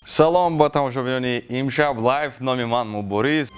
Салом ба тамошобинони Имшаб Лайв. Номи ман Мубориз.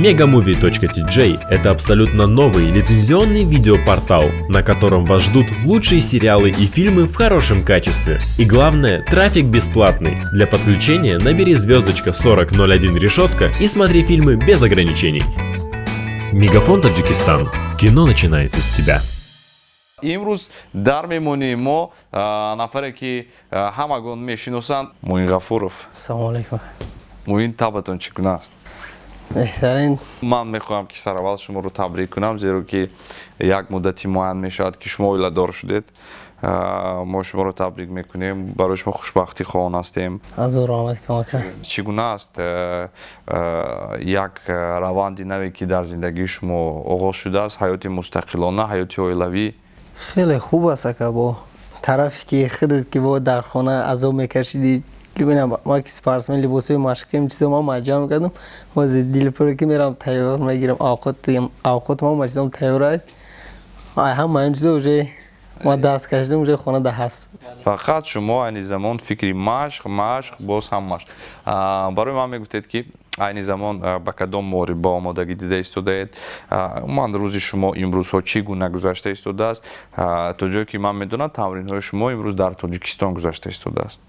Megamovie.tj – это абсолютно новый лицензионный видеопортал, на котором вас ждут лучшие сериалы и фильмы в хорошем качестве. И главное, трафик бесплатный. Для подключения набери звездочка 4001 решетка и смотри фильмы без ограничений. Мегафон Таджикистан. Кино начинается с тебя. Имрӯз дар меҳмонии мо нафаре, ки ҳамагон мешиносанд, Муин Ғафуров. Ассалому алайкум. Муин, табатон чӣ гуна аст? Беҳтарин. Ман мехоҳам, ки сараввал шуморо табрик кунам, зеро ки як муддати муайян мешавад, ки шумо оиладор шудед. Мо шуморо табрик мекунем, барои шумо хушбахтӣ хоҳон ҳастем. Ҳазор раҳмат, камака. Чӣ гуна аст як раванди наве, ки дар зиндагии шумо оғоз шудааст, ҳаёти мустақилона, ҳаёти оилавӣ? Хеле хуб аст, ака. Бо тарафе ки худат ки бо дар хона азоб мекашидӣ, бинам, ма ки спортсмен, либосҳои машқим, чизо ма маҷамъ мекардам, ҳозир дилпур ки мерам, тайёр мегирам, авқот ма чизом тайёр, ай ҳама ин чизо уже ма даст кашидам, уже хона да ҳаст. Фақат шумо айни замон фикри машқ, машқ, боз ҳам машқ. Барои ман мегуфтед, ки айни замон ба кадом муҳориба омодагӣ дида истодаед? Умуман, рӯзи шумо имрӯзҳо чӣ гуна гузашта истодааст? То ҷое ки ман медонам, тамринҳои шумо имрӯз дар Тоҷикистон гузашта истодааст.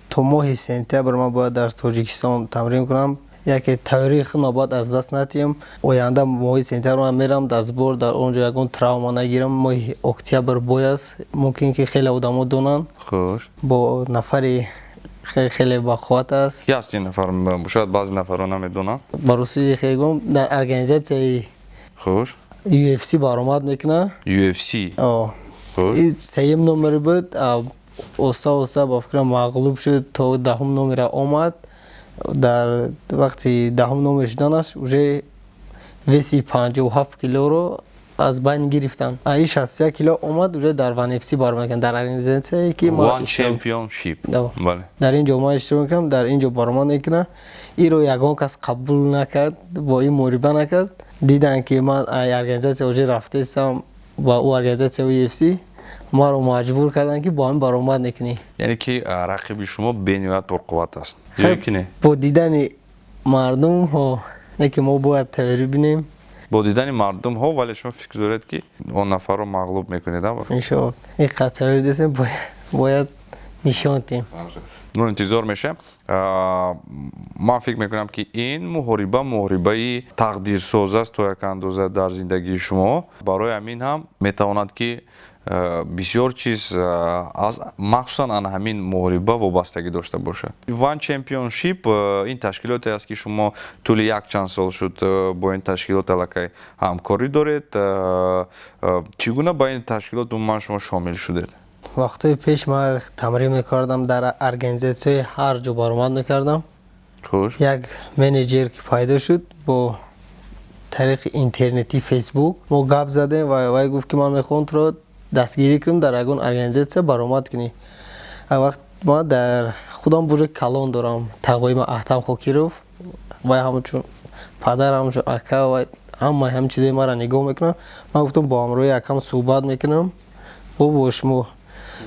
То моҳи сентябр ман бояд дар Тоҷикистон тамрин кунам. Яке тайёрии худма бояд аз даст натиҳам. Оянда моҳи сентябр ман мерам дар сбор, дар он ҷо ягон травма нагирам. Моҳи октябр бой аст, мумкин ки хеле одамо донанд. Бо нафари хеле бақувват аст. Ки аст ин нафар? Шояд баъзе нафарро намедонанд. Ба русӣ хеле гум, дар организатсияи UFC баромад мекунад. UFC? Сеюм номер буд, оста оста, ба фикрам, мағлуб шуд, то 10-ум номера омад. Дар вақти 10-ум номер шуданаш уже веси 57 килоро аз байн гирифтанд. И 61 кило омад, уже дар One FC баромад карданд, дар организатсияе ки One Championship. Дар ин ҷо ман иштирок мекунам, дар ин ҷо баромад мекунам. Иро ягон кас қабул накард, бо ин муҳориба накард. Диданд, ки ман организатсия уже рафтаистам ба ӯ организатсия UFC, маро маҷбур карданд, ки бо ҳамин баромад мекунӣ. Яъне ки рақиби шумо бениҳоят пурқувват аст ё ки не? Бо дидани мардумҳо не, ки мо бояд тайёрӣ бинем. Бо дидани мардумҳо, вале шумо фикр доред, ки он нафарро мағлуб мекунед? Иншоалло, ин қадр тайёрӣ дистем, бояд нишон диҳем. Мо интизор мешавем. Ман фикр мекунам, ки ин муҳориба муҳорибаи тақдирсоз аст то як андоза дар зиндагии шумо. Барои ҳамин ҳам метавонад, ки бисёр чиз аз махсусан ана ҳамин муҳориба вобастагӣ дошта бошад. One Championship ин ташкилоте аст, ки шумо тӯли якчанд сол шуд бо ин ташкилот аллакай ҳамкорӣ доред. Чӣ гуна ба ин ташкилот умуман шумо шомил шудед? Вақтҳои пеш ман тамрин мекардам, дар организатсияи ҳар ҷо баромад мекардам. Як менеҷер ки пайдо шуд, бо тариқи интернети, Фейсбук мо гап задем ва вай гуфт, ки ман мехоҳам туро дастгирӣ кунам, дар ягон организатсия баромад кунӣ. Вақт ман дар худам бузург калон дорам, тағои ман Аҳтам Хокиров, вай ҳамчун падар, ҳамчун ака ва ҳама ҳамин чизои маро нигоҳ мекунад. Ман гуфтам, бо ҳамроҳи акам суҳбат мекунам, бо шумо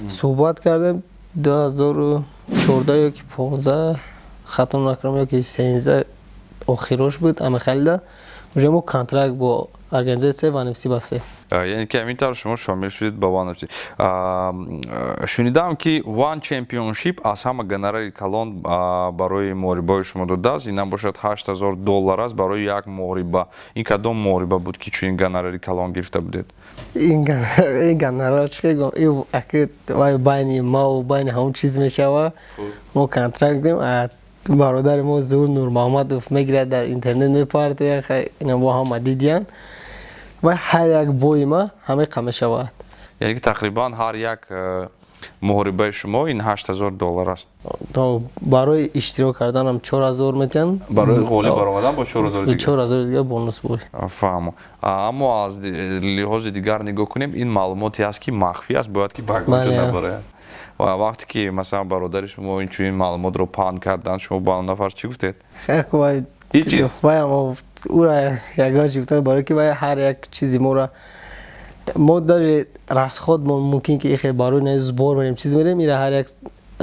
суҳбат кардем. 2014 ё ки 15, хато накунам, ё ки 13 охирош буд, амихалида уже мо контракт бо организатсияи One FC бастем. Яъне ки ҳамин тавр шумо шомил шудед ба One FC. Шунидам, ки One Championship аз ҳама гонорари калон барои муҳорибаҳои шумо додааст. Ин бошад 8000 доллар аст барои як муҳориба. Ин кадом муҳориба буд, ки чунин гонорари калон гирифта будед? Ин гонорар чӣ гум, аки вай байни маву байни ҳамон чиз мешава. Мо контракт дем, бародари мо Зуҳур Нурмуҳаммадов мегирад, дар интернет мепартояд, ина бо ҳама дидиян ва ҳар як бои ма ҳамиқа мешавад. Яъне ки тақрибан ҳар як муҳорибаи шумо ин 8000 доллар аст? То барои иштирок карданам 4000 метиҳанд. Барои ғолиб баромадан бо 4000 дигар? 4000 дигар бонус буд. Фаҳмо. Аммо аз лиҳози дигар нигоҳ кунем, ин маълумоте аст, ки махфӣ аст, бояд ки ба ҷо набарояд. Ва вақте ки масалан бародари шумо инчунин маълумотро паҳн карданд, шумо ба он нафар чӣ гуфтед? Вай ура ягон чӣ гуфтан, барое ки вай ҳар як чизи моро мо даже расход мумкин ки ихе барои не сбор мерем, чиз мерем, ира ҳар як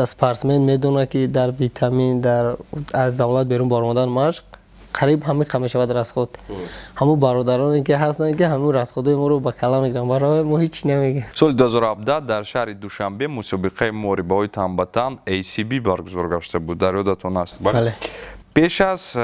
спортсмен медонад, ки дар витамин, дар аз давлат берун баромадан, машқ қариб ҳамин мешавад расход. Ҳамун бародароне ки ҳастанд, ки ҳамун расходҳои моро ба кала мегиранд, барои мо ҳеҷ намегӯем. Соли 2017 дар шаҳри Душанбе мусобиқаи муҳорибаҳои тан ба тан ACB баргузор гашта буд. Дар ёдатон аст? Бале. Пеш аз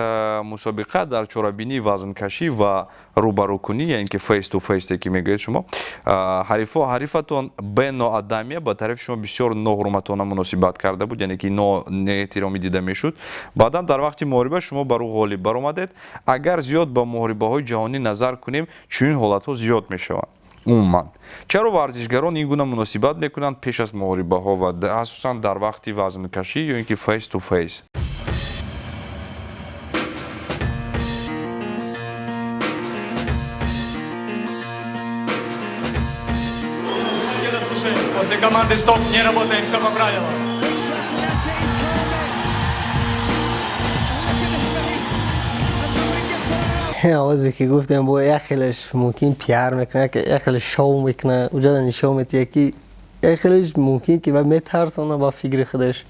мусобиқа дар чорабинии вазнкашӣ ва рӯбарӯкунӣ, яъне ки face to face, ки мегӯед шумо, ҳарифатон Бено Адамия ба тарафи шумо бисёр ноҳурматона муносибат карда буд, яъне ки неэҳтиромӣ дида мешуд. Баъдан дар вақти муҳориба шумо бар ӯ ғолиб баромадед. Агар зиёд ба муҳорибаҳои ҷаҳонӣ назар кунем, чунин ҳолатҳо зиёд мешаванд. Умуман, чаро варзишгарон ин гуна муносибат мекунанд пеш аз муҳорибаҳо ва асосан дар вақти вазнкашӣ ё ин ки face to face? После команды «Стоп» не работаем, все по правилам. Овозе ки гуфтем, бо як хелеш мумкин пиар мекунад, як хелеш шоу мекунад, уҷада нишон метиҳад, ки як хелеш мумкин ки метарсона ба фикри худаш.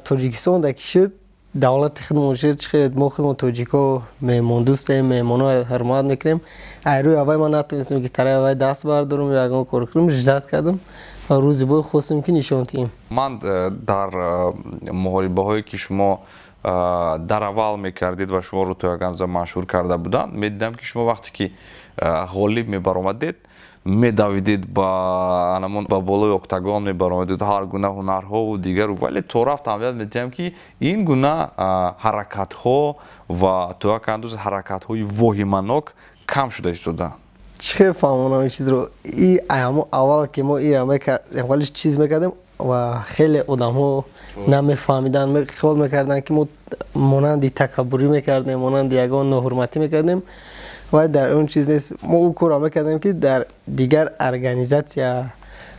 Тоҷикистон да ки шуд, давлати худмон шуд, чӣ мо худмон тоҷико меҳмондӯстем, меҳмонро ҳурмат мекунем. Айрӯи аввай ман натонистем, ки тарафи аввай даст бардорам ё ягон кор кунам, ждать кардам ва рӯзи бой хостем, ки нишон диҳем. Ман дар муҳорибаҳое, ки шумо дар аввал мекардед ва шуморо то як андоза машҳур карда буданд, медидам, ки шумо вақте ки ғолиб мебаромадед, медавидед ба анамон, ба болои октагон мебаромадед, ҳар гуна ҳунарҳову дигару, вале то рафт аҳамият медиҳам, ки ин гуна ҳаракатҳо ва то як андоза ҳаракатҳои воҳиманок кам шуда истодаанд. Чӣ хел фаҳмонам ин чизро? И ҳамо аввал ки мо ира аввалиш чиз мекардем ва хеле одамҳо намефаҳмиданд, хиёл мекарданд, ки мо монанди такаббурӣ мекардем, монанди ягон ноҳурматӣ мекардем. Вай дар он чиз нест. Мо ӯ корро мекардем, ки дар дигар организатсия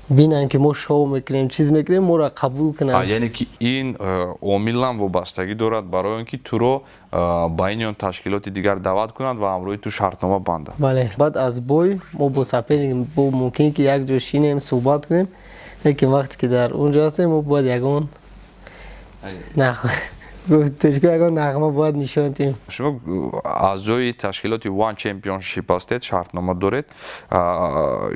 бинанд, ки мо шоу мекунем, чиз мекунем, моро қабул кунанд. Яъне ки ин омилам вобастагӣ дорад барои он ки туро ба ин ё ташкилоти дигар даъват кунанд ва ҳамроҳи ту шартнома банданд. Бале, баъд аз бой мо бо соперник бо мумкин ки як ҷо шинем, суҳбат кунем, лекин вақте ки дар он ҷо ҳастем, мо бояд ягон тоҷико ягон нағма бояд нишон диҳем. Шумо аъзои ташкилоти One Championship ҳастед, шартнома доред.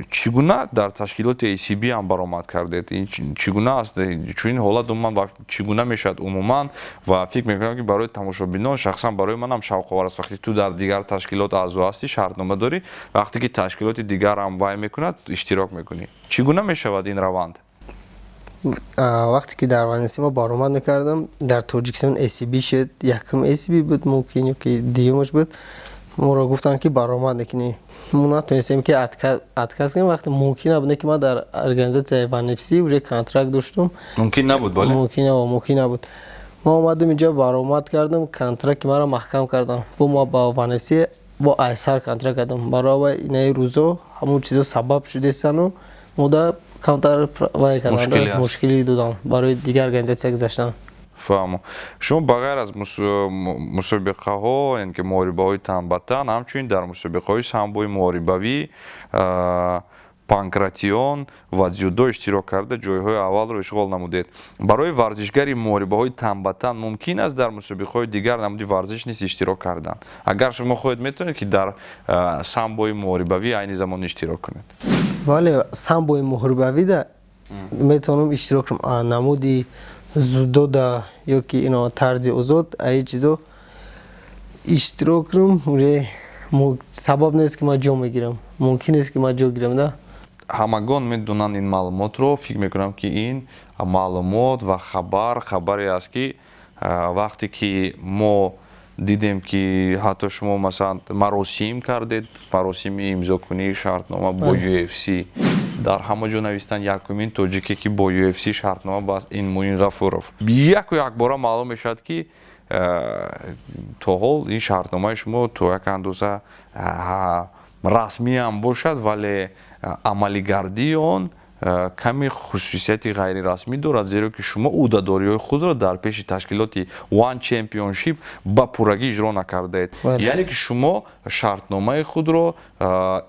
Чӣ гуна дар ташкилоти ACB ҳам баромад кардед? Ин чӣ гуна аст чунин ҳолат умуман ва чӣ гуна мешавад умуман? Ва фикр мекунам, ки барои тамошобинон, шахсан барои манам шавқовар аст, вақте ту дар дигар ташкилот аъзо ҳастӣ, шартнома дорӣ, вақте ки ташкилоти дигар ҳам вай мекунад, иштирок мекунӣ. Чӣ гуна мешавад ин раванд? Вақте ки дар Валенсия мо баромад мекардам, дар Тоҷикистон ACB шуд, якум ACB буд мумкин ё ки дуюмаш буд, моро гуфтанд, ки баромад мекунӣ. Мо натонистем, ки отказ кунем. Вақте мумкин набуд, ки ман дар организатсияи ONE уже контракт доштум. Мумкин набуд, бале. Мумкин набуд, мумкин набуд. Мо омадем инҷо, баромад кардам, контракти маро маҳкам кардам. Бо мо ба ONE бо айсар контракт кардам. Барои инаи рӯзо ҳамун чизо сабаб шудестану мо да камтар вай кардам, мушкилӣ додам барои дигар организатсия гузаштан. Фаҳмо. Шумо ба ғайр аз мусобиқаҳо, яъне ки муҳорибаҳои тан ба тан, ҳамчунин дар мусобиқаҳои самбои муҳорибавӣ, панкратион ва дзюдо иштирок карда, ҷойҳои аввалро ишғол намудед. Барои варзишгари муҳорибаҳои тан ба тан мумкин аст дар мусобиқаҳои дигар намуди варзиш низ иштирок кардан? Агар шумо хоҳед, метавонед, ки дар самбои муҳорибавӣ айни замон иштирок кунед? Бале, самбои муҳорибавида метавонам иштирок кунам. Намуди дзюдода ё ки ино тарзи озод, аи чизо иштирок кунам, уже сабаб нест, ки ман ҷо мегирам, мумкин нест, ки ман ҷо гирам да. Ҳамагон медонанд ин маълумотро. Фикр мекунам, ки ин маълумот ва хабар хабаре аст, ки вақте ки мо дидем, ки ҳатто шумо масалан маросим кардед, маросими имзокунии шартнома бо UFC, дар ҳама ҷо навистанд, якумин тоҷике, ки бо UFC шартнома баст, ин Муин Ғафуров. Яку якбора маълум мешавад, ки то ҳол ин шартномаи шумо то як андоза расмӣ ҳам бошад, вале амалигардии он Каме хусусияти ғайрирасмӣ дорад, зеро ки шумо ӯҳдадориҳои худро дар пеши ташкилоти One Championship ба пуррагӣ иҷро накардаед. Яъне ки шумо шартномаи худро,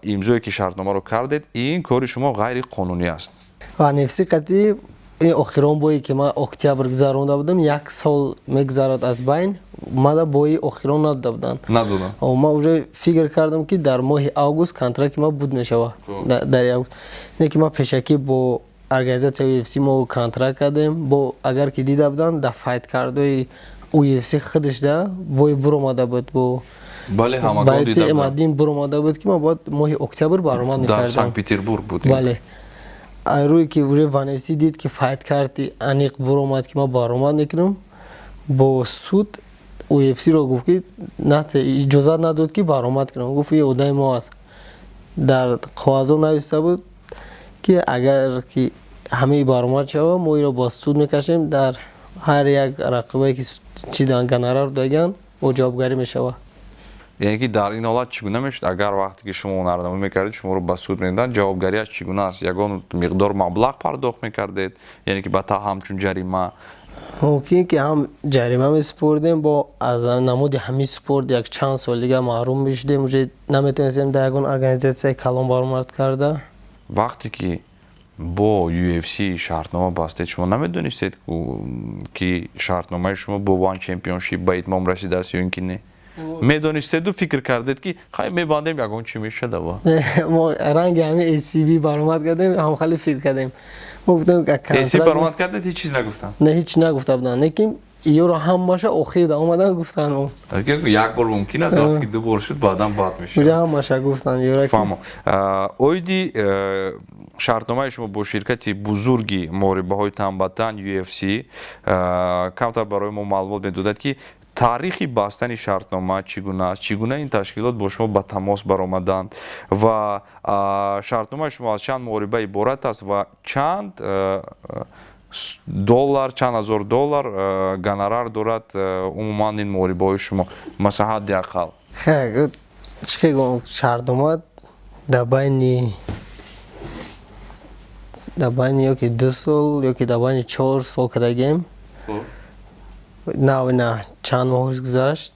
имзое ки шартномаро кардед, ин кори шумо ғайриқонунӣ аст. One FC қати ин охирон бое ки ман октябр гузаронда будам, як сол мегузарад аз байн, мада бои охирон надода буданд. Надоданд. Ман уже фикр кардам, ки дар моҳи август контракти ман буд мешавад, дар август. Не ки ман пешакӣ бо организатсияи UFC мо контракт кардем. Бо агар ки дида буданд, дар fight card ои UFC худаш да бой буромада буд бо Бале, ҳамагон бойци дида буданд. Эмаддин буромада буд, ки ман бояд моҳи октябр баромад Дар мекардам. Санкт Петербург буд. Бале, рӯе ки уже One FC дид, ки fight card и аниқ буромад, ки ман баромад мекунам, бо суд UFC-ро гуфт, ки иҷозат надод, ки баромад кунам. Гуфт, ин одами мо аст. Дар коғазо нависта буд, ки агар ки ҳамаи баромад шава, мо иро ба суд мекашем, дар ҳар як рақибае ки чи гонорар додаган, бо ҷавобгарӣ мешавад. Яъне ки дар ин ҳолат чӣ гуна мешуд? Агар вақте ки шумо ҳунарнамоӣ мекардед, шуморо ба суд медоданд, ҷавобгариаш чӣ гуна аст? Ягон миқдор маблағ пардохт мекардед, яъне ки ба та ҳамчун ҷарима? Мумкин ки ҳам ҷарима месупордем, бо аз намуди ҳамин спорт як чанд сол дига маҳрум мешудем, уже наметавонистем дар ягон организатсияи калон баромад карда. Вақте ки бо UFC шартнома бастед, шумо намедонистед, ки шартномаи шумо бо One Championship ба итмом расидааст ё ин ки не? Медонистеду фикр кардед, ки хай, мебандем, ягон чӣ мешадава? Мо ранги ҳамин ACB баромад кардем, ҳамхали фикр кардем. Мо гуфтем ACB баромад кардед, ҳеҷ чиз нагуфтанд? Не, ҳеҷ нагуфта буданд, лекин ёро ҳамаша охир омадан гуфтанд. Як бор мумкин аст, вақте ки ду бор шуд, баъдан бад мешавад. Уже ҳамаша гуфтанд. Фаҳмо. Оиди шартномаи шумо бо ширкати бузурги муҳорибаҳои тан ба тан UFC камтар барои мо маълумот медодад, ки таърихи бастани шартнома чӣ гуна аст, чӣ гуна ин ташкилот бо шумо ба тамос баромаданд ва шартномаи шумо аз чанд муҳориба иборат аст ва чанд доллар, чанд ҳазор доллар гонорар дорад умуман ин муҳорибаҳои шумо, масалан, ҳадди ақал? Чӣ гум, шартнома дар байни ёки 2 сол, ёки дар байни 4 сол кардагем. На, чанд моҳ гузашт,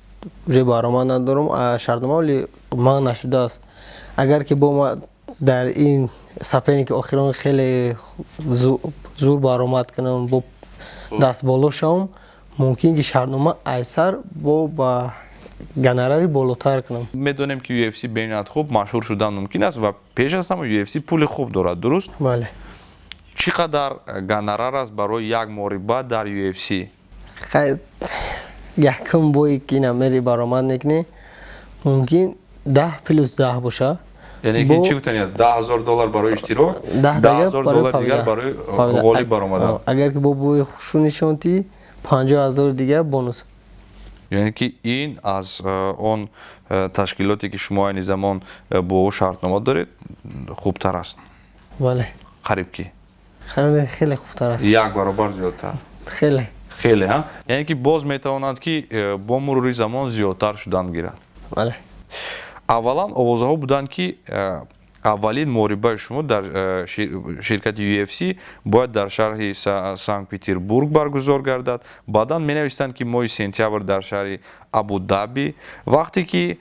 уже баромад надорам. Шартнома вале ман нашудааст. Агар ки бо ма дар ин соперники охирон хеле зур баромад кунам, бо дастболо шавам, мумкин ки шартнома айсар бо ба гонорари болотар кунам. Медонем, ки UFC бениҳоят хуб машҳур шудан мумкин аст ва пеш аз ҳама UFC пули хуб дорад, дуруст? Бале. Чӣ қадар гонорар аст барои як муҳориба дар UFC? Якум бое ки ина мери баромад мекунӣ, мумкин 10 плюс 10 боша. Яъне ки чӣ гуфтани аст? 10 000 доллар барои иштирок, 10 000 доллар дигар барои ғолиб баромадан. Агар ки бо бои хушу нишонтӣ, 50 000 дигар бонус. Яъне ки ин аз он ташкилоте, ки шумо айни замон бо ӯ шартнома доред, хубтар аст? Бале. Қариб ки Хеле хубтар аст. Як баробар зиёдтар. Хеле. Хеле, ҳа. Яъне ки боз метавонад, ки бо мурури замон зиёдтар шудан гирад. Бале. Аввалан овозаҳо буданд, ки аввалин муҳорибаи шумо дар ширкати UFC бояд дар шаҳри Санкт Петербург баргузор гардад. Баъдан менависанд, ки моҳи сентябр дар шаҳри Абудаби, вақте ки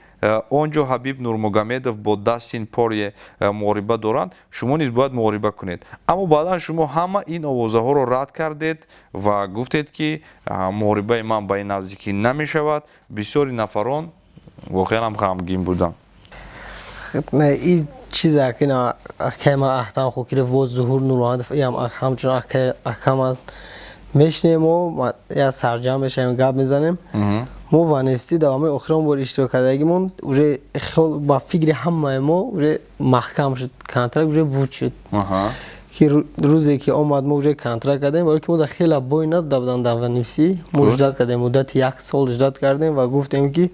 он ҷо Ҳабиб Нурмугамедов бо Дастин Порье муҳориба доранд, шумо низ бояд муҳориба кунед. Аммо баъдан шумо ҳама ин овозаҳоро рад кардед ва гуфтед, ки муҳорибаи ман ба ин наздикӣ намешавад. Бисёри нафарон воқеан ҳам ғамгин буданд. Ин чизе ки акаи ман Аҳтам Хокиров бо Зуҳур Нурмуҳаммадов, иам ҳамчун акам аст, мешинем, мо як сарҷамъ мешавем, гап мезанем. Мо One FC дар ҳамаи охирон бор иштирок кардагимон, уже ба фикри ҳамаи мо уже маҳкам шуд, контракт уже буд шуд, ки рӯзе ки омад, мо уже контракт кардем, барои ки мо дар хеле бой надода буданд дар One FC. Мо ждать кардем, муддати як сол ждать кардем ва гуфтем, ки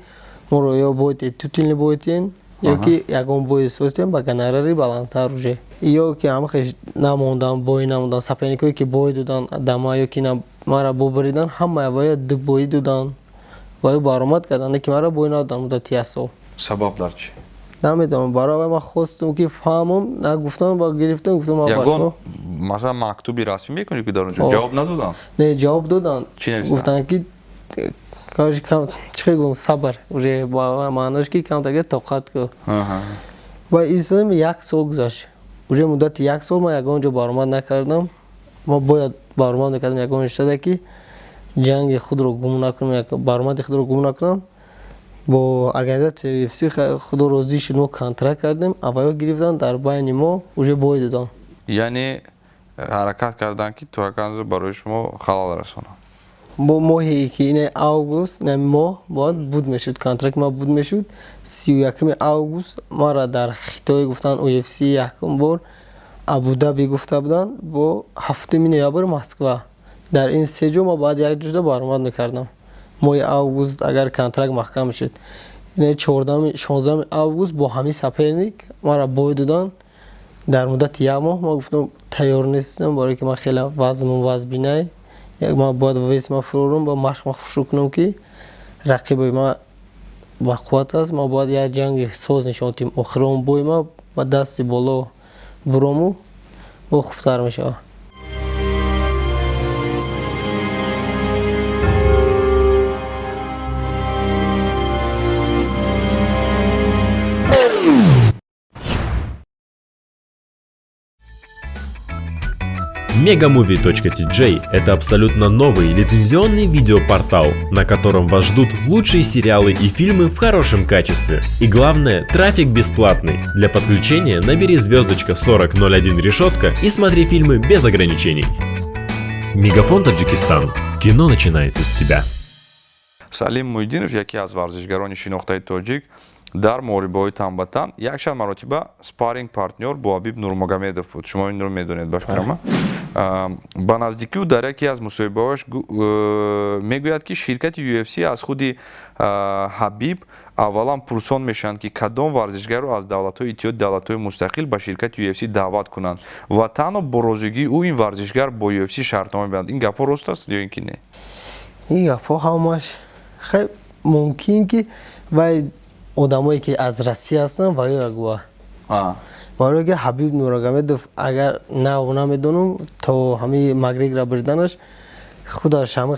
моро ё бояд титульный бой тиҳен, ё ки ягон бой созтем ба гонорари баландтар. Уже ё ки ҳамахеш намондан, бой намондан. Соперникое ки бой додан дама ё ки мара бубаридан, ҳамаи бояд ду боӣ додан ва ё баромад кардан, лекин мара бой надодан муддати як сол. Сабаб дар чӣ? Намедонам, барои ман хостум ки фаҳмам, нагуфтам, ба гирифтам, гуфтам ман ба шумо. Масалан мактуби расмӣ мекунӣ ки дар он ҷо ҷавоб надоданд? Не, ҷавоб доданд. Чӣ навиштанд? Гуфтанд ки короче кам чӣ гум сабр, уже ба маънош ки камтар тоқат кун. Ва ин як сол гузашт. Уже муддати як сол ман ягон ҷо баромад накардам. Мо бояд баромад мекардам ягон иштада ки ҷанги худро гум накунам, баромади худро гум накунам. Бо организатсияи UFC худо розӣ шуд, мо контракт кардем, аввало гирифтан дар байни мо уже бой доданд. Яъне ҳаракат карданд ки то як андоза барои шумо халал расонанд. Бо моҳе ки ин август, ин моҳ бояд буд мешуд, контракт ма буд мешуд. 31 август маро дар Хитой гуфтанд UFC якум бор Абу-Даби гуфта буданд, бо 7 ноябр Москва. Дар ин се ҷо ма бояд як ҷода баромад мекардам. Моҳи август агар контракт маҳкам мешуд. Ин 14 16 август бо ҳамин соперник маро бой доданд. Дар муддати як моҳ ма гуфтам тайёр нестам, барои ки ман хеле вазнам вазбинай. Ман бояд вес ма фурорам, ба машқ ма шурӯъ кунам ки рақиби ма ба қувват аст, ман бояд як ҷанги соз нишон диҳам. Охирон бой ма ба дасти боло бурому бо хубтар мешавад. Megamovie.tj – это абсолютно новый лицензионный видеопортал, на котором вас ждут лучшие сериалы и фильмы в хорошем качестве. И главное, трафик бесплатный. Для подключения набери звездочка 4001 решетка и смотри фильмы без ограничений. Мегафон Таджикистан. Кино начинается с тебя. Салим Муҳиддинов, яке аз варзишгарони шинохтаи тоҷик, дар муҳорибаҳои тан ба тан якчанд маротиба спарринг партнёр бо Ҳабиб Нурмагомедов буд. Шумо инро медонед, ба фикрама. Ба наздикӣ ӯ дар яке аз мусоҳибаҳояш мегӯяд, ки ширкати UFC аз худи Ҳабиб аввалан пурсон мешаванд, ки кадом варзишгарро аз давлатҳои Иттиҳоди давлатҳои мустақил ба ширкати UFC даъват кунанд ва танҳо бо розигии ӯ ин варзишгар бо UFC шартнома мебандад. Ин гапҳо рост аст ё ин ки не? Ин гапҳо ҳамаш хеле мумкин ки вай одамое ки аз Россия ҳастанд ва ё гуа. Барои ки Ҳабиб Нурмагомедов агар нав намедонам, то ҳамин Макгрегора бурданаш худаш ҳама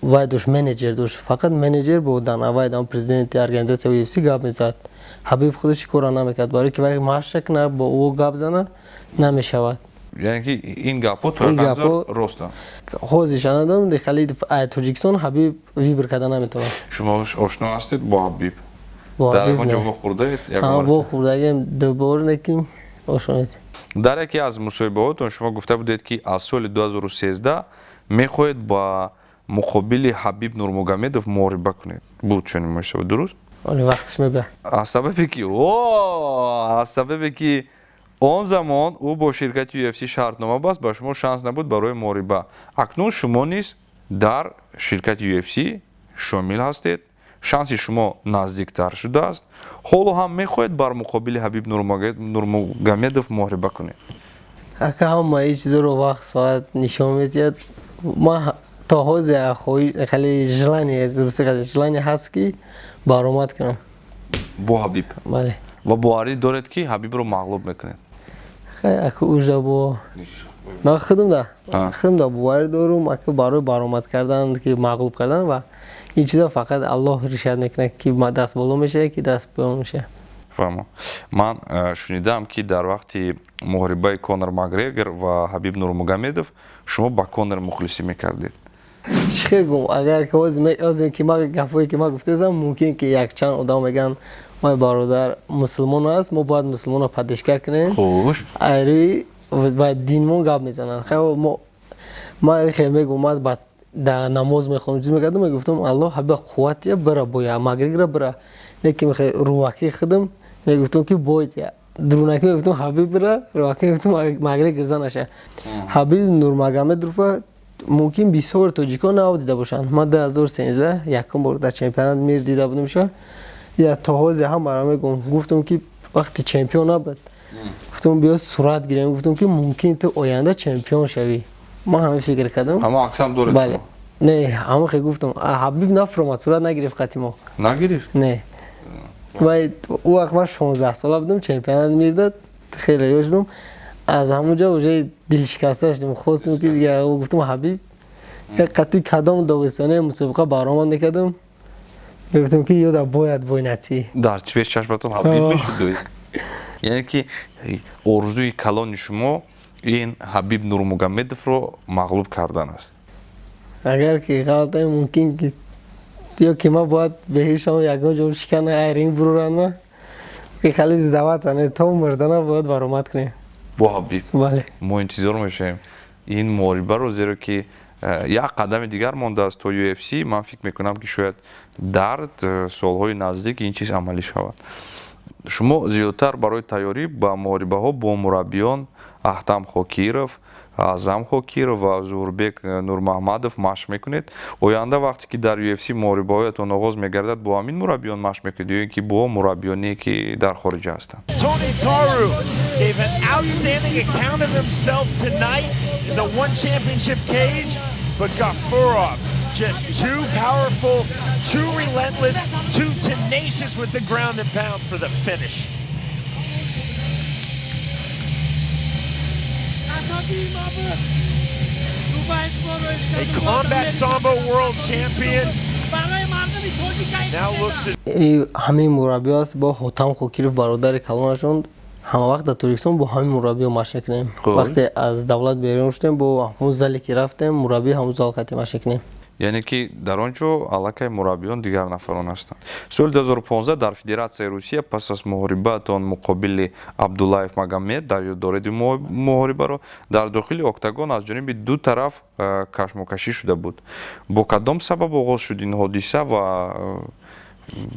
вай дошт, менеҷер дошт, фақат менеҷер бо Дана Вайт, ам президенти организатсияи UFC гап мезад. Ҳабиб худаш кора намекард, барои ки вай машқ кунад, бо ӯ гап зана намешавад. Яъне ки ин гапҳо то як андоза ростанд. Ҳозирша надорам, хеле Тоҷикистон Ҳабиб выбор карда наметавонад. Шумо ошно ҳастед бо Ҳабиб? Дар ягон ҷо вохӯрдаед? Вохӯрдагем дубор, лекин ошно нестем. Дар яке аз мусоҳибаҳотон шумо гуфта будед, ки аз соли 2013 мехоҳед ба муқобили Ҳабиб Нурмагомедов муҳориба кунед. Буд чунин мусоҳиба, дуруст? Оли вақтиш мебия. Аз сабабе ки он замон ӯ бо ширкати UFC шартнома баст, ба шумо шанс набуд барои муҳориба. Акнун шумо низ дар ширкати UFC шомил ҳастед, шанси шумо наздиктар шудааст. Ҳоло ҳам мехоҳед бар муқобили Ҳабиб Нурмагомедов муҳориба кунед? Ака, ҳама ин чизоро вақт соат нишон медиҳад. Ман то ҳозир хеле желание, желание ҳаст ки баромад кунам. Бо Ҳабиб? Бале. Ва боварӣ доред, ки Ҳабибро мағлуб мекунед? Ака, уже бо ман худам да боварӣ дорум, ака, барои баромад кардан ки мағлуб кардан ва ин чизо фақат Аллоҳ решат мекунад, ки даст боло мешавад, ки даст поён мешавад. Фаҳмам. Ман шунидам, ки дар вақти муҳорибаи Конор Макгрегор ва Ҳабиб Нурмагомедов шумо ба Конор мухлисӣ мекардед. Чӣ гум, агар ки ҳозир ки ма гапҳое ки ма гуфтаам, мумкин ки якчанд одам мегӯянд, вай бародар мусулмон аст, мо бояд мусулмонро поддержка кунем. Айрӯи ва динмон гап мезананд. Хел ма хел мегӯм, ма ба дар намоз мехонам, чиз мекардам, мегуфтам, Аллоҳ ҳаба қувват тия, бира боя Макгрегора бира. Не ки рӯвакии худам мегуфтам, ки бой тия, дурунакӣ мегуфтам Ҳабиб бира, рӯвакӣ мегуфтам Макгрегор занаша. Ҳабиб Нурмагомедовро мумкин бисёр тоҷикон нав дида бошанд. Ман 2013 якум бор дар чемпионат мир дида будамша. Я то ҳозир ҳамаро мегӯм, гуфтам ки вақти чемпион набуд, гуфтам биё сурат гирем, гуфтам ки мумкин ту оянда чемпион шавӣ. Ман ҳамин фикр кардам. Ҳама аксам доред? Бале, не, ҳама хел гуфтам. Ҳабиб нафуромад, сурат нагирифт қати мо. Нагирифт? Не. Ва ӯ вақт ман 16 сола будам, чемпионат мирдод, хеле ёш будам. Аз ҳамон ҷо уже дилшикаста шудем, хостем ки дига гуфтам Ҳабиб қатъи кадом доғистоне мусобиқа баромад мекардам, мегуфтам ки ёда бояд бой натӣ. Дар пеш чашматон Ҳабиб мешуд, яъне ки орзуи калони шумо ин Ҳабиб Нурмугамедовро мағлуб кардан аст. Агар ки ғалатам мумкин ки ё ки ман бояд беҳишам ягон ҷо шикана айрин буруранд ма ки хали зават зане то мурдана бояд баромад кунем. Бо Ҳабиб. Бале. Мо интизор мешавем ин муҳорибаро, зеро ки як қадами дигар мондааст то UFC. Ман фикр мекунам, ки шояд дар солҳои наздик ин чиз амалӣ шавад. Шумо зиёдтар барои тайёрӣ ба муҳорибаҳо бо мураббиён Аҳтам Хокиров, Аъзам Хокиров ва Зуҳурбек Нурмаҳмадов машқ мекунед. Оянда вақте ки дар UFC муҳорибаҳоятон оғоз мегардад, бо ҳамин мураббиён машқ мекунед ё ин ки бо мураббиёне ки дар хориҷа ҳастанд? Tony Taru gave an outstanding account of himself tonight in the one championship cage, but Gafurov just too powerful, too relentless, too tenacious with the ground and pound for the finish. A combat sambo world champion now looks at ҳамин мураббиё аст бо Ҳотам Хокиров, бародари калонашон. Ҳама вақт дар Тоҷикистон бо ҳамин мураббиё машқ мекунем. Вақте аз давлат берун шудем, бо ҳамун зале ки рафтем, мураббӣ ҳамун зал қати машқ мекунем. Яъне ки дар он ҷо аллакай мураббиён дигар нафарон ҳастанд. Соли 2015 дар Федератсияи Русия пас аз муҳорибаатон муқобили Абдуллаев Магомед, дар ёд доред муҳорибаро, дар дохили октагон аз ҷониби ду тараф кашмокашӣ шуда буд. Бо кадом сабаб оғоз шуд ин ҳодиса ва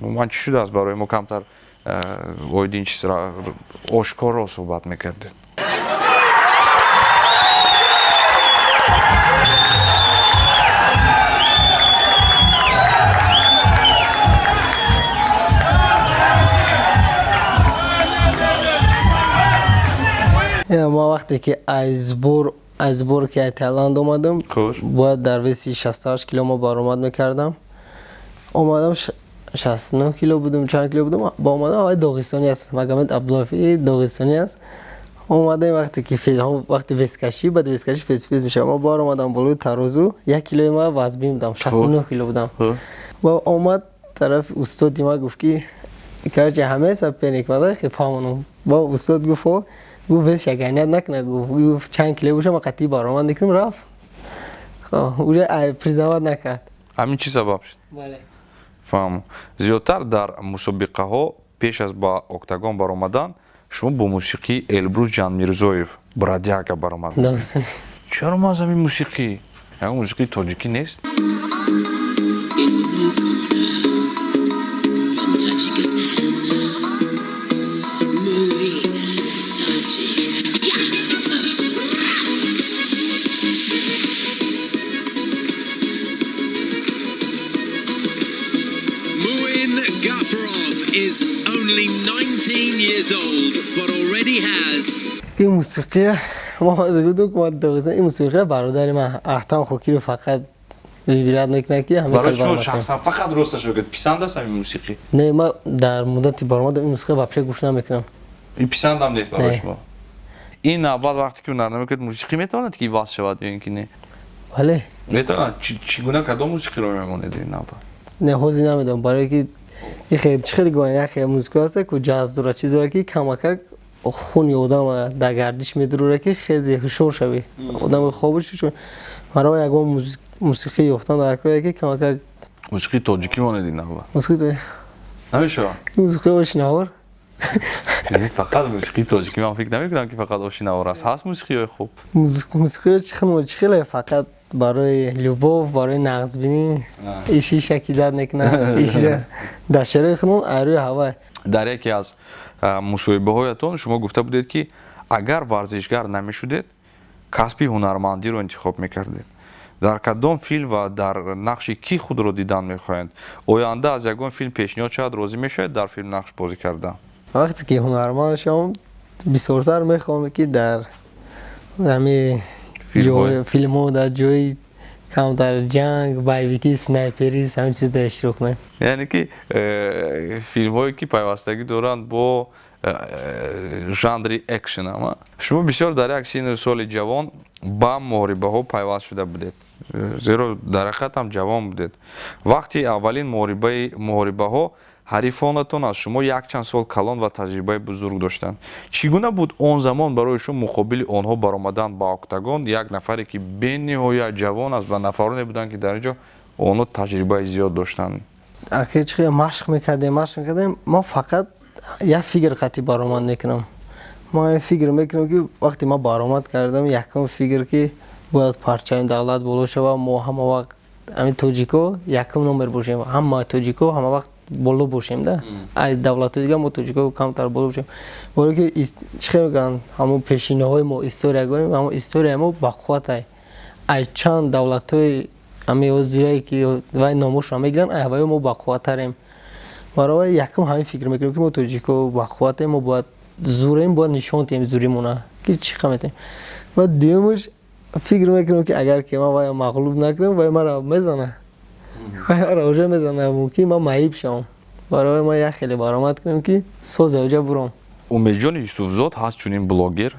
умуман чӣ шудааст? Барои мо камтар оиди ин чиз ошкоро суҳбат мекардед. Ма вақте ки аз сбор ки аз Таиланд омадам, бояд дар веси 68 кило ма баромад мекардам. Омадам, 69 кило будам, чанд кило будам, ба омадам, аввали доғистони аст, Магомед Абдуллаев доғистони аст. Омадем, вақте ки вақти вескашӣ, баъд вескашӣ фес мешавад, ма бор омадам болои тарозу, 1 килои ма вазбин будам, 69 кило будам. Ва омад тарафи устоди ма, гуфт ки короче, ҳамаи соперник мада фаҳмонам. Ба устод гуфт, гуфт вес шаганият накуна, гуфт чанд кило боша, ма қатъи баромад мекунам. Рафт, уже признавать накард. Ҳамин чӣ сабаб шуд? Бале. Фаҳмам. Зиёдтар дар мусобиқаҳо пеш аз ба октагон баромадан шумо бо мусиқии Элбрус Ҷанмирзоев «Бродяга» баромад. Чаро ман аз ҳамин мусиқӣ? Ягон мусиқии тоҷикӣ нест? In the blue corner, from Tajikistan, Muin Tajik. Muin Gafurov is only 19 years old, but already has ин мусиқия ма гуфтам ки ма доғистон, ин мусиқия бародари ман Аҳтам Хокиров фақат выбирать мекунад ки ҳамин Барои хел шумо баромад кунад. шахсан, фақат росташо гӯед, писанд аст ҳамин мусиқӣ? Не, ма дар муддати баромадам ин мусиқия вообще гӯш намекунам. Ин писандам нест барои Не. шумо? Ин навбат вақте ки ҳунарнамоӣ мекунед, мусиқӣ метавонад ки иваз шавад ё ин ки не? Бале. Метавонад? Чӣ гуна, кадом мусиқиро мемонед ин навбат? Не, ҳозир намедонам, барое ки ихе чӣ хеле гӯян, яхе мусиқа ҳаста ку ҷаз дора, чиз дора, ки камакак хуни одам дар гардиш медурора, ки хезе ҳушёр шавӣ, одами хобиш. Барои ягон мусиқӣ ёфтан дар кор, ки камакак Мусиқии тоҷикӣ монед ин навбат. Мусиқи Намешавад? Мусиқи ошинавор. Не, фақат мусиқии тоҷикӣ ман фикр намекунам, ки фақат ошинавор аст. Ҳаст мусиқиҳои хуб. Мусиқиҳо чӣ хеле фақат барои любовь, барои нағзбинӣ, иши шакидат мекунад, иши дар шерои худмон айрӯи ҳавай. Дар яке аз мусоҳибаҳоятон шумо гуфта будед, ки агар варзишгар намешудед, касби ҳунармандиро интихоб мекардед. Дар кадом филм ва дар нақши кӣ худро дидан мехоҳед? Оянда аз ягон филм пешниҳод шавад, розӣ мешавед дар филм нақш бозӣ кардан? Вақте ки ҳунарманд шавам, бисёртар мехоҳам, ки дар ҳами Филмҳо. Филмҳо дар ҷои Камтар ҷанг, боевики, снайпери, ҳамин чизда иштирок кунем. Яъне ки филмҳое, ки пайвастагӣ доранд бо жанри экшн. Ама шумо бисёр дар як синну соли ҷавон ба муҳорибаҳо пайваст шуда будед, зеро дар ҳақиқат ҳам ҷавон будед вақти аввалин муҳорибаҳо. Ҳарифонатон аз шумо якчанд сол калон ва таҷрибаи бузург доштанд. Чӣ гуна буд он замон барои шумо муқобили онҳо баромадан ба октагон, як нафаре, ки бениҳоят ҷавон аст, ва нафароне буданд, ки дар ин ҷо онҳо таҷрибаи зиёд доштанд? Аки, чӣ машқ мекардем, машқ мекардем. Мо фақат як фикр қатъи баромад мекунам. Ма фикр мекунам, ки вақте ма баромад кардам, якум фикр, ки бояд парчами давлат боло шава, мо ҳама вақт ҳамин тоҷико якум номер бошем, ҳама тоҷико ҳама вақт боло бошем да, ай давлатҳои дига мо тоҷико камтар боло бошем. Барое ки чӣ хел мегӯянд, ҳамон пешинаҳои мо, история гӯем, ҳамон историяи мо бақувват, ай чанд давлатҳои ҳамин ҳозирае, ки вай номошро мегиранд, ай ҳаваё мо бақувваттарем. Барои якум ҳамин фикр мекунем, ки мо тоҷико бақувватем, мо бояд зурем, бояд нишон диҳем зуримона, ки чӣ қа метавонем. Ва дуюмаш, фикр мекунем, ки агар ки ман вайро мағлуб накунам, вай маро мезана, вай маро уже мезана, мумкин ман маиб шавам. Барои ман як хеле баромад кунем, ки соз оҷа буром. Умедҷони Юсуфзод ҳаст чунин блогер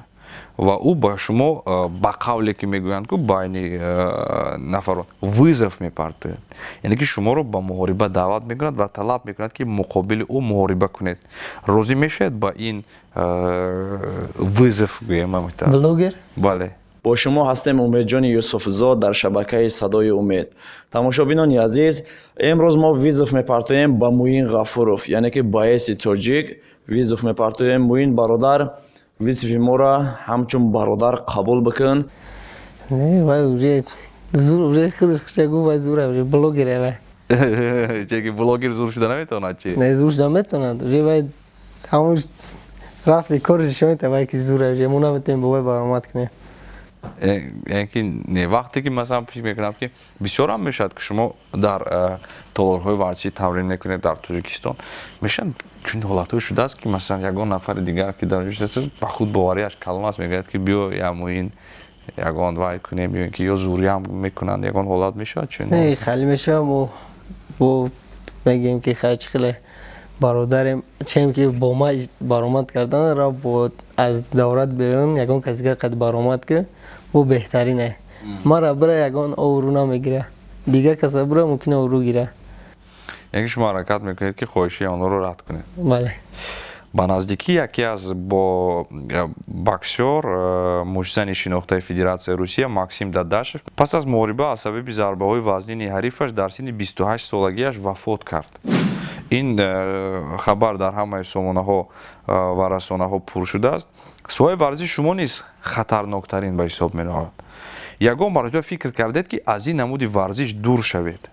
ва ӯ ба шумо, ба қавле ки мегӯянд ку байни нафарон, вызов мепартояд, яъне ки шуморо ба муҳориба даъват мекунад ва талаб мекунад, ки муқобили ӯ муҳориба кунед. Розӣ мешавед ба ин вызов, гӯем? Блогер? Бале. Бо шумо ҳастем, Умедҷони Юсуфзод, дар шабакаи «Садои умед». Тамошобинони азиз, имрӯз мо вызов мепартоем ба Муин Ғафуров, яъне ки боеци тоҷик вызов мепартоем. Муин бародар, вызови моро ҳамчун бародар қабул бикун. Не, вай уже зур, уже худаш хуша гуфт, вай зур, уже блогер вай. Чеки блогер зур шуда наметавонад, чи? Не, зур шуда метавонад. Уже вай ҳамон рафти кори нишон, вай ки зур, уже мо наметавонем бо вай баромад кунем. Яъне ки не, вақте ки масалан фикр мекунам, ки бисёрам мешавад, ки шумо дар толорҳои варзишӣ тамрин мекунед дар Тоҷикистон, мешавад чунин ҳолатҳое шудааст, ки масалан ягон нафари дигар, ки дар ҷо ба худ бовариаш калон аст, мегӯяд, ки биё, ямоин ягон вай кунем, ё ки ё зуриам мекунанд? Ягон ҳолат мешавад чунин? Не, хеле мешавад. Мо бо мегӯем, ки хай, чӣ хеле бародарем, чем ки бо ма баромад кардан, рафт бо аз даврат берун ягон кас дигар қад баромад, ки бо беҳтарине. Мара бира, ягон обрӯ намегира, дигар каса бира, мумкин обрӯ гира. Яъне шумо ҳаракат мекунед, ки хоҳиши онҳоро рад кунед? Бале. Ба наздикӣ яке аз бо боксёр, муштзани шинохтаи Федератсияи Русия Максим Дадашев пас аз муҳориба аз сабаби зарбаҳои вазнини ҳарифаш дар синни 28 солагиаш вафот кард. Ин хабар дар ҳамаи сомонаҳо ва расонаҳо пур шудааст. Соҳаи варзиши шумо низ хатарноктарин ба ҳисоб меравад. Ягон маротиба фикр кардед, ки аз ин намуди варзиш дур шавед?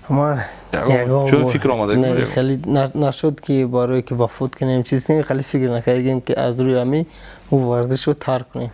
Ягон фикр омада? Хеле нашуд, ки барое ки вафот кунем, чиз кунем, хеле фикр накардем, ки аз рӯи ҳамин мо варзишро тарк кунем.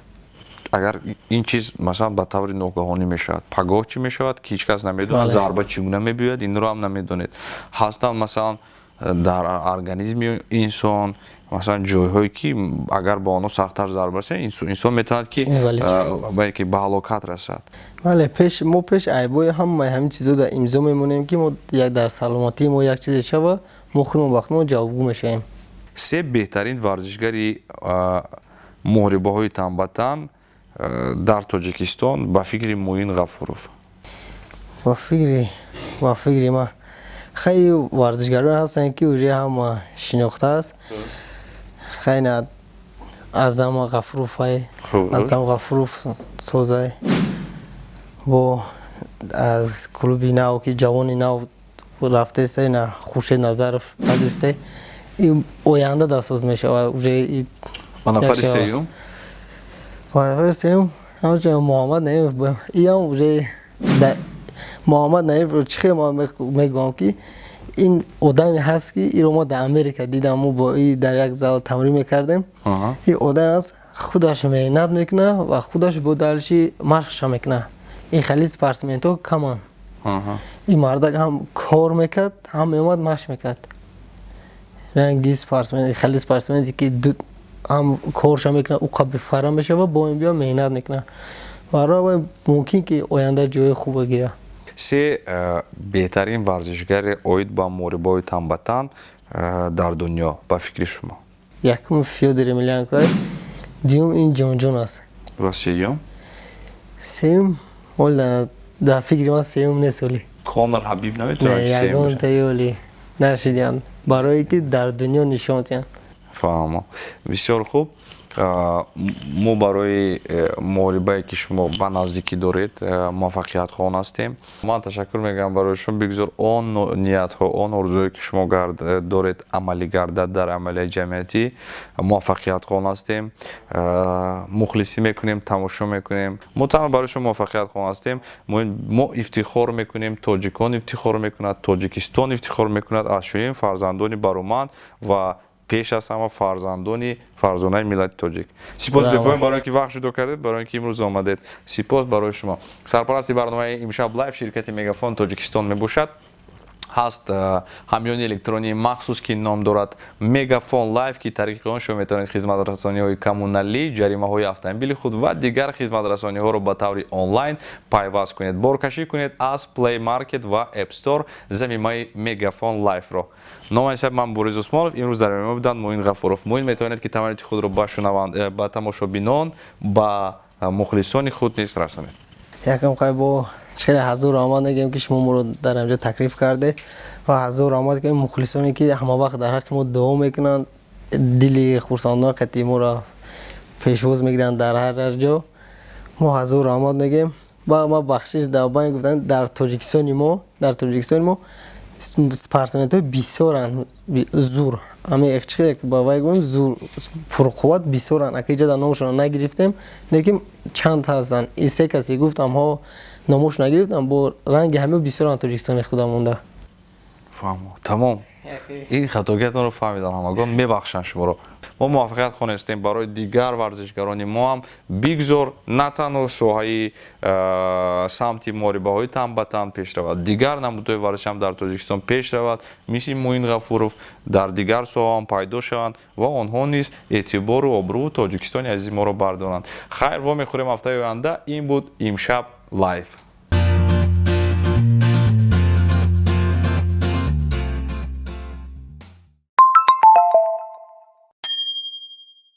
Агар ин чиз масалан ба таври ногаҳонӣ мешавад, пагоҳ чӣ мешавад, ки ҳеҷ кас намедонад, зарба чӣ гуна мебиёяд, инро ҳам намедонед. Ҳастанд масалан дар организми инсон масалан ҷойҳое, ки агар ба онҳо сахттар зарба расад, инсон метавонад, ки ки ба ҳалокат расад. Бале, пеш мо пеш айбои ҳамаи ҳамин чизо дар имзо мемонем, ки мо дар саломатии мо як чизе шава, мо худмон ба худмон ҷавобгӯ мешавем. Се беҳтарин варзишгари муҳорибаҳои тан ба тан дар Тоҷикистон ба фикри Муин Ғафуров? Ба фикри ман, хеле варзишгароне ҳастанд, ки уже ҳама шинохтааст. Хеле Азам Ғафуровай, Азам Ғафуров созай, бо аз клуби нав, ки ҷавони нав рафтаеста, ина Хуршед Назаров надошта, оянда дастсоз мешавад уже. Ба нафари сеюм? Ба нафари сеюм ҳамчун Муҳаммад Наимов. Иам уже Муҳаммад Наимовро чӣ хел мегӯям, ки ин одаме ҳаст, ки иро мо дар Америка дидам, мо бо и дар як зал тамрин мекардем. Ин одаме аст, худаш меҳнат мекунад ва худаш бо далши машқша мекунад. Ин хеле спортсменҳо каманд. Ин мардак ҳам кор мекард, ҳам меомад, машқ мекард. Ранги спортсмен, хеле спортсмене, ки ҳам корша мекунад, ӯ қабифара мешава, бо ин биё меҳнат мекунад. Барои мумкин ки оянда ҷои хубе гирад. Се беҳтарин варзишгари оид ба муҳорибаҳои тан ба тан дар дунё, ба фикри шумо? Якум Фёдор Емельяненко, дуюм ин Ҷон Ҷонс аст. Ва сеюм? Сеюм ҳол дар фикри ман сеюм нест ҳолӣ. Конор, Ҳабиб наметавонад? Не, ягон таи ҳолӣ нашидианд, барое ки дар дунё нишон диҳанд. Фаҳмо, бисёр хуб. Мо барои муҳорибае, ки шумо ба наздикӣ доред, муваффақиятхоҳон ҳастем. Ман ташаккур мегӯям барои шумо. Бигзор он ниятҳо, он орзуое, ки шумо доред, амалӣ гардад. Дар амалияи ҷамъиятӣ муваффақиятхоҳон ҳастем, мухлисӣ мекунем, тамошо мекунем. Мо танҳо барои шумо муваффақиятхоҳон ҳастем. Мо ифтихор мекунем, тоҷикон ифтихор мекунад, Тоҷикистон ифтихор мекунад аз чунин фарзандони бароманд ва пеш аз ҳама фарзандони фарзонаи миллати тоҷик. Сипос бепоён барои ки вақт ҷудо кардед, барои ки имрӯз омадед. Сипос барои шумо. Сарпарасти барномаи Имшаб Лайв ширкати Мегафон Тоҷикистон мебошад. Ҳаст ҳамёни электронии махсус, ки ном дорад Мегафон Лайф, ки тариқи он шумо метавонед хизматрасониҳои коммуналӣ, ҷаримаҳои автомобили худ ва дигар хизматрасониҳоро ба таври онлайн пайваст кунед. Боркашӣ кунед аз Play Market ва App Store замимаи Мегафон Лайфро. Номи ҳисоб ман Борис Усмонов. Имрӯз дар меҳмон буданд Муин Ғафуров. Муин, метавонед, ки таманноти худро ба шунаванд, ба тамошобинон, ба мухлисони худ низ расонед. Якам қай бо хеле ҳазор раҳмат мегӯем, ки шумо моро дар ҳамҷо таклиф карде, ва ҳазор раҳмат ки мухлисоне, ки ҳама вақт дар ҳаққи мо дуо мекунанд, дили хурсандона қати моро пешвоз мегиранд дар ҳар ҷо. Мо ҳазор раҳмат мегӯем. Ва ма бахшиш дар байн гуфтанд, дар Тоҷикистони мо спортсменҳои бисёранд зур, ами чи ба вай гӯем, зур, пурқувват бисёранд. Ака, иҷа дар номашонро нагирифтем, лекин чанд ҳастанд, се касе гуфтам ҳо, номошо нагирифтам, бо ранги ҳама бисёранд Тоҷикистони худа монда. Фаҳмо, тамом. Ин хатогиятонро фаҳмидан ҳамагон, мебахшанд шуморо. Мо муваффақият хонестем барои дигар варзишгарони мо ҳам. Бигзор на танҳо соҳаи самти муҳорибаҳои тан ба тан пеш равад, дигар намудҳои варзиш ҳам дар Тоҷикистон пеш равад, мисли Муин Ғафуров дар дигар соҳа ҳам пайдо шаванд ва онҳо низ эътибору обрӯу Тоҷикистони азизи моро бардоранд. Хайр, вомехӯрем ҳафтаи оянда. Ин буд Имшаб Лайв.